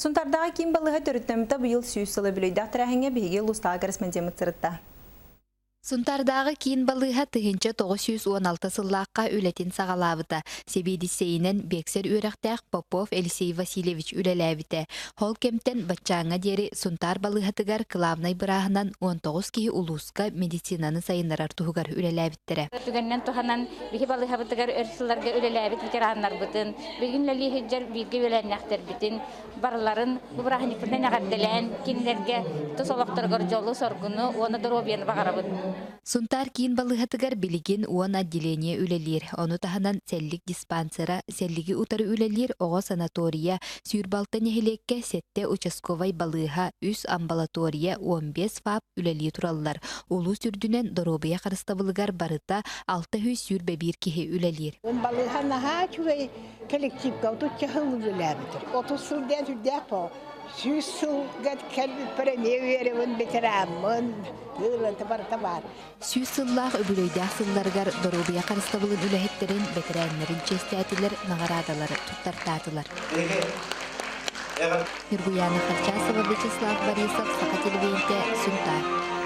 Сунтаардааҕы киин балыыһа төрүттэммитэ быйыл 100 сыл, үбүлүөйдээх тэрээһиҥҥэ биһиги улуустааҕы корреспондеммыт сырытта. Сунтаардааҕы киин балыыһа 1916 сыллаахха үлэтин саҕалаабыта. Сэбиэдиссэйинэн биэксэр үөрэхтээх Попов Елисей Васильевич үлэлээбитэ. Ол кэмтэн баччааҥҥа диэри Сунтаар балыыһатыгар кылаабынай бырааһынан 19 киһи улууска медицинаны сайыннарар туһугар үлэлээбиттэрэ. Түгэнинэн туһанан, биһи балыыһабытыгар өр сылларга үлэлээбит ветераннарбытын, билигин үлэлии сылдьар бииргэ үөлээннээхтэрбитин барыларын бу бырааһынньыкпытынан эҕэрдэлээн, кинилэргэ тус олохторугар дьолу-соргуну уонна доруобуйаны баҕарабыт. Сунтаар киин балыыһатыгар билигин 10 отделение үлэлиир. Ону таһынан сэллик диспансера, сэллиги утары үлэлиир оҕо санаторийа, 26 нэһилиэккэ 7 участковай балыыһа, 3 амбулатория, 15 ФАП үлэлии тураллар. Улуус үрдүнэн доруобуйа харыстабылыгар барыта 621 киһи үлэлиир. Балыыһа наһаа үчүгэй коллективка отучча сыл үлэлээбитим. 30 сыл диэн сүрдээх по 100 сылга кэлбиппэр эмиэ үөрэбин, ветераммын, тыыланта барыта баар. 100 сыллаах үбүлүөйдээх сылларыгар доруобуйа харыстабылын үлэһиттэрин, бэтэрээннэрин чиэстээтилэр, наҕараадалары туттартаатылар. Нюргуяна Харчасова, Вячеслав Борисов, Саха телевидениетэ, Сунтаар.